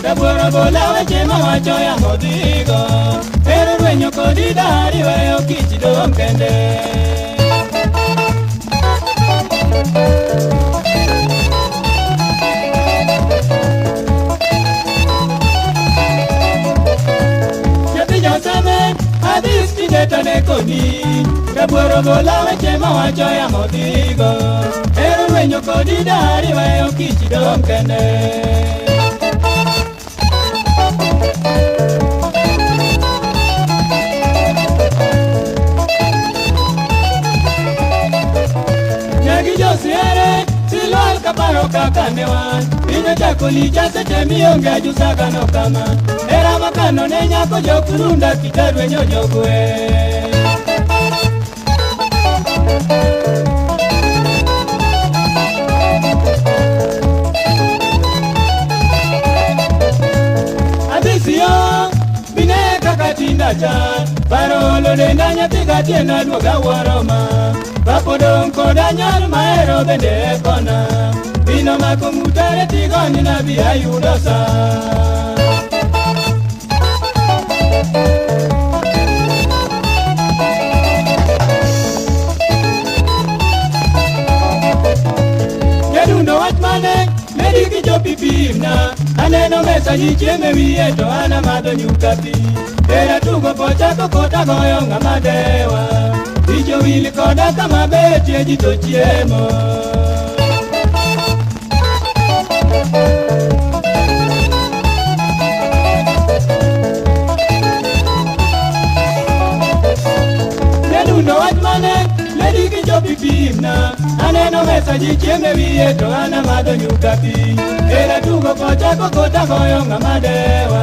Rabuor obola weche mawacho yamo dhigo. Ero rwenyo kodi dari weyo kich dong' kende. Nyathi joseme adhis tinde to ne koni. Rabuor obola weche mawacho yamo dhigo. Ero rwenyo kodi dari weyo kich dong' kende. Nyagi josiere silwal kaparo kaka ne wan. Piny ochako licha seche mionge ajusaga no kama. Hera makano ne nyako jok runda kita rwenyo jogwe. Adhisio bine kaka tinda chan. Paro olo denda nyathi gatieno duoga wuoro ma. Bapodong' koda nyar mahero bende kona. Bino mako ng'utare tigonyna bi ayudo sa. Jadundo wach mane ne digichopi pimna. Aneno mesa ji chiemo e wiye to an amadho nyuka pi. Era tugo pochako kota goyo ng'ama dewa. Icho wil koda kama betie ji to chiemo. Jadundo wach mane ne digichopi pimna. Aneno mesa ji chiemo e wiye to an amadho nyuka pi. Era tugo pochako kota goyo ng'ama dewa.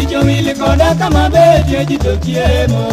Icho wil koda kama betie ji to chiemo.